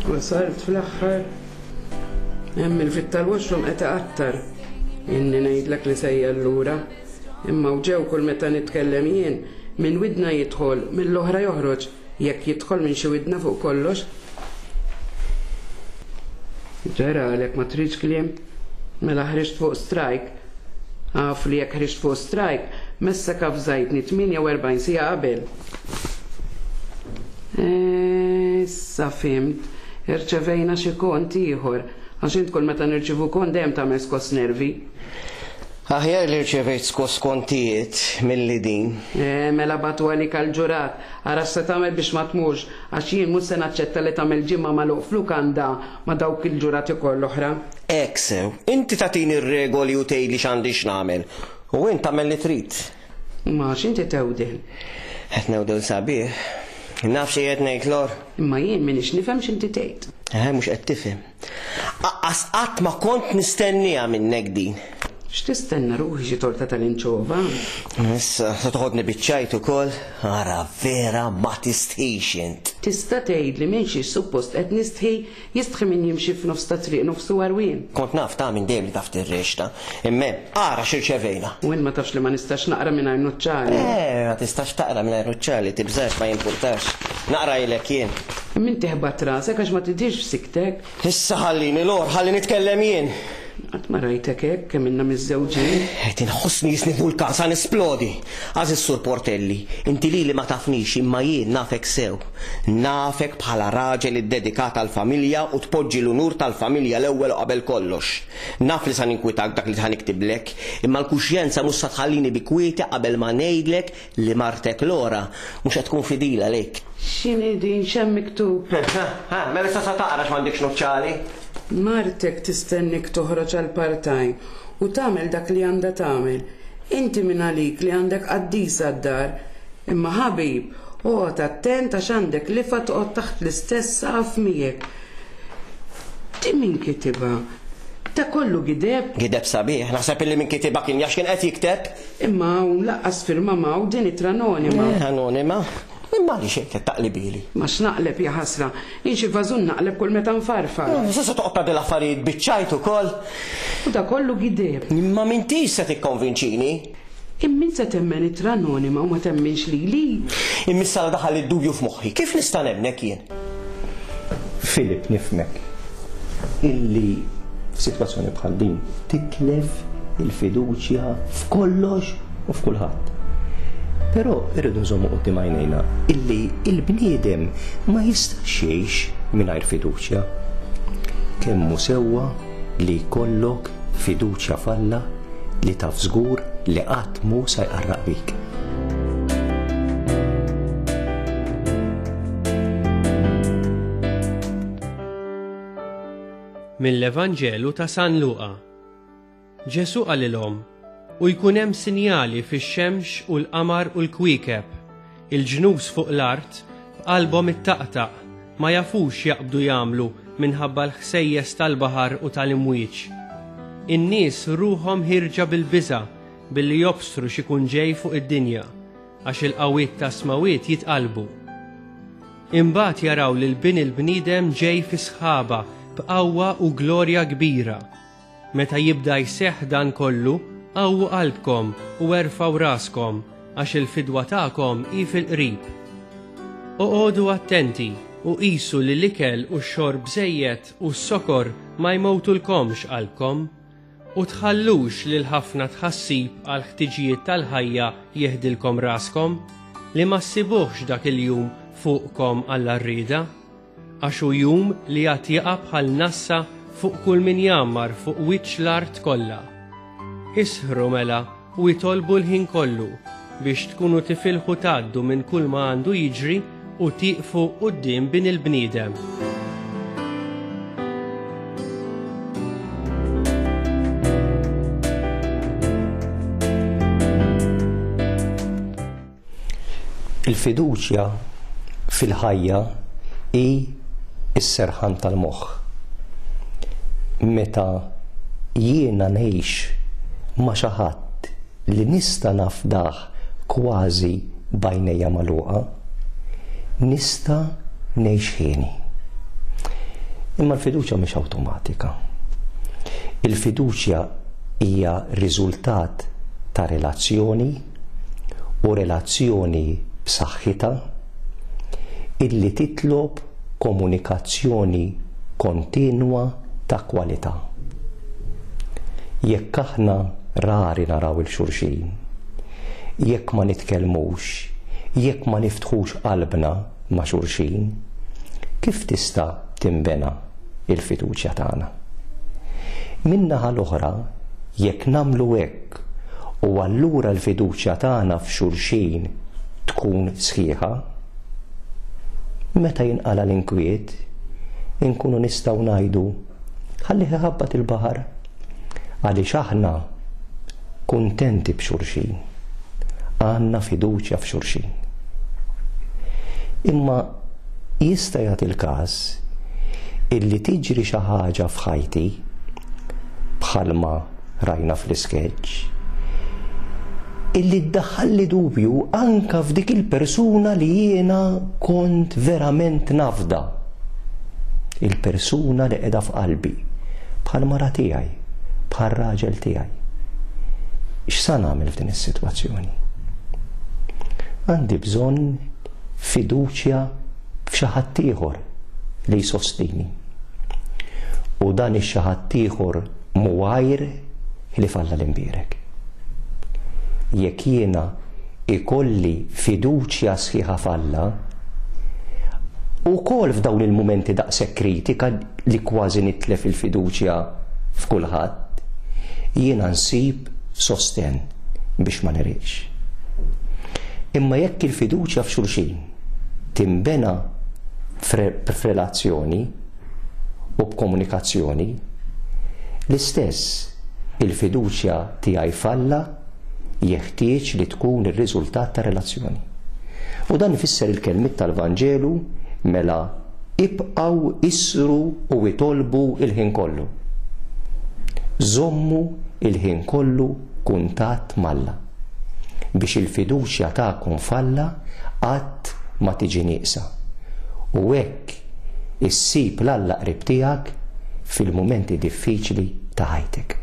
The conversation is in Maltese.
Wasalt fl-aħħar. Hemm il-vit tal-washroom qed iqattar. Inni ngħidlek li sejjer lura. Imma u ġew kull meta nitkellem jien, minn widna jidħol, mill-oħra joħroġ, jekk jidħol minn xi widna fuq kollox. Ġaralek ma tridx kliem? Mela ħriġt fuq strajk. Af li jekk ħriġt fuq strajk, messek avżajtni 48 siegħa qabel. Issa fhimt. Irċevejna xi kont ieħor. Għax int kull meta nirċievu kont dejjem tagħmel skoss nervi. Aħjar li rċevejt skoss kontijiet milli din. Eh, mela bagħtu għalik għall-ġurat. Ara x'se tagħmel biex ma tmurx, għax jien mhux se naċċetta li tagħmel ġimgħa magħluq f'lukanda ma' dawk il-ġurati kollha l-oħra. Hekk sew. Inti tagħtini r-regoli u tgħidli x'għandi x'nagħmel. U int tagħmel li trid. Imma għax inti tewdel. Qed newdel sabiħ. Naf xi qed ngħid Lor. Imma jien m'iniex nifhem x'inti tgħid. Eħe mhux qed tifhem. Aqqas qatt ma kont nistennieha minnek din. X'tistenna ruħi xi torta tal-inċova? Issa, se toħodni biċ-ċajt ukoll? Ara vera ma tistħix int. Tista' tgħidli minn xiex suppost qed nistħi? Jistħi min jimxi f'nofs ta' triq nofsu għarwien. Kont naf ta' minn dejjem li taf tirrexta. Imma hemm, ara x'irċevejna! U int ma tafx li ma nistax naqra mingħajr nuċċali? Eh, ma tistax taqra mingħajr nuċċali, tibżax ma jimpurtax. Naqrajlek jien. Imma inti ħbatt rasek għax ma tidhirx f'sikktek. Issa ħallini, Lor, ħalli nitkellem jien! Qatt ma rajtek hekk, kemm ilna miżżewġin. Qed inħossni jisni vulkan sa nisplodi! Għażiż Sur Portelli, inti lili ma tafnix imma jien nafek sew. Nafek bħala raġel iddedikat għall-familja u tpoġġi l-unur tal-familja l-ewwel u qabel kollox. Naf li sa ninkwitak b'dak li ħa niktiblek, imma l-kuxjenza mhux sa tħallini bi kwieti qabel ma ngħidlek li martek Laura mhux qed tkun fidila lejk. X'inhi din? X'hemm miktub? Ha, ha, mela issa sa taqra x'm'għandekx nuċċali? Martek tistennik toħroġ għal part-time u tagħmel dak li għandha tagħmel. Inti mingħalik li għandek qaddisa d-dar. Imma ħabib, oqgħod attent għax għandek lifgħa toqgħod taħt l-istess saqaf miegħek. Din min kitibha? Da kollu gideb? Gideb sabiħ. Naħseb illi min kitibha kien jaf x'kien qed jikteb. Imma hawn laqqas firma m'hawn, din ittra anonima. Eh, anonima? Imma għaliex hekk qed taqlibili? Ma x'naqleb, jaħasra. Jien xi vażun naqleb kull meta nfarfar. Eh, se toqgħod tgħaddi l-affarijiet biċ-ċajt ukoll? U da kollu gideb. Imma m'intix se tikkonvinċini. Imma int se temmen ittra anonima u ma temminx lili? Imma issa la daħal id-dubju f'moħħi, kif nista' nemmnek jien? Philip nifhmek illi f'sitwazzjoni bħal din titlef il-fiduċja f'kollox u f'kulħadd. Però irridu nżommu quddiem għajnejna illi il-bniedem ma jistax jgħix mingħajr fiduċja. Kemm hu sewwa li jkollok fiduċja f'Alla li taf żgur li qatt mhu sa jqarraq bik. Mill-Evanġelu ta' San Luqa. Ġesù qalilhom, U jkun hemm sinjali fix-xemx u l-qamar u l-kwiekeb, il-ġnus fuq l-art b'qalbhom ittaqtaq, ma jafux x'jaqbdu jagħmlu minħabba l-ħsejjes tal-baħar u tal-imwieġ. In-nies ruħhom ħierġa bil-biża' billi jobsru x'ikun ġej fuq id-dinja, għax il-qawwiet tas-smawwiet jitqallbu. Imbagħad jaraw lil Bin il-bniedem ġej fi sħaba b'qawwa u glorja kbira. Meta jibda jseħħ dan kollu, qawwu qalbkom u erfgħu raskom, għax il-fidwa tagħkom hi fil-qrib. Oqogħdu attenti u qisu li l-ikel u x-xorb żejjed u s-sokor ma jmewtulkomx qalbkom, u tħallux li l-ħafna tħassib għall-ħtiġijiet tal-ħajja jeħdilkom raskom, li ma ssibuhx dak il-jum fuqkom għall-għarrieda. Għax hu jum li għad jaqa' bħal nassa fuq kull min jgħammar fuq wiċċ l-art kollha. Isħru mela u itolbu l-ħin kollu biex tkunu tifilħu tgħaddu minn kull ma għandu jiġri u tieqfu quddiem Bin il-bniedem. Il-fiduċja fil-ħajja hi s-serħan tal-moħħ. Meta jiena ngħix ma' xi ħadd li nista' nafdah kważi b'għajnejja magħluqa, nista' ngħix hieni. Imma l-fiduċja mhix awtomatika. Il-fiduċja hija riżultat ta' relazzjoni u relazzjoni b'saħħitha illi titlob komunikazzjoni kontinwa ta' kwalità. Jekk aħna rari naraw 'il xulxin, jekk ma nitkellmux, jekk ma niftħux qalbna ma' xulxin, kif tista' tinbena l-fiduċja tagħna? Min-naħa l-oħra, jekk nagħmlu hekk u allura l-fiduċja tagħna f'xulxin tkun sħiħa, meta jinqala' l-inkwiet, inkunu nistgħu ngħidu, Ħallih iħabbat il-baħar, għaliex aħna kuntenti b'xulxin, għandna fiduċja f'xulxin. Imma jista' jagħti l-każ illi tiġri xi ħaġa f'ħajti bħalma rajna fl-iskeċ, illi ddaħħalli dubju anka f'dik il-persuna li jiena kont verament nafda. Il-persuna li qiegħda f'qalbi, bħal mara tiegħi, bħal raġel tiegħi. X'sa nagħmel f'din is-sitwazzjoni? Għandi bżonn fiduċja f'xi ħadd ieħor li jsostini. U dan ix-xi ħadd ieħor Mhu għajr ħlief Alla l-Imbierek. Jekk jiena jkolli fiduċja sħiħa f'Alla, ukoll f'dawn il-mumenti daqshekk kritika li kważi nitlef il-fiduċja f'kulħadd, jiena nsib sostenn biex ma neriqx. Imma jekk il-fiduċja f'xulxin tinbena f'relazzjoni, u b'komunikazzjoni, l-istess il-fiduċja tiegħi f'Alla jeħtieġ li tkun ir-riżultat ta' relazzjoni. U dan ifisser il-kelmiet tal-Vanġelu mela ibqgħu isru u itolbu l-ħin kollu. Żommu l-ħin kollu kuntatt m'Alla biex il-fiduċja tagħkom f'Alla qatt ma tiġi nieqsa. U hekk Issib 'l Alla qrib tiegħek fil-mumenti diffiċli ta' ħajtek.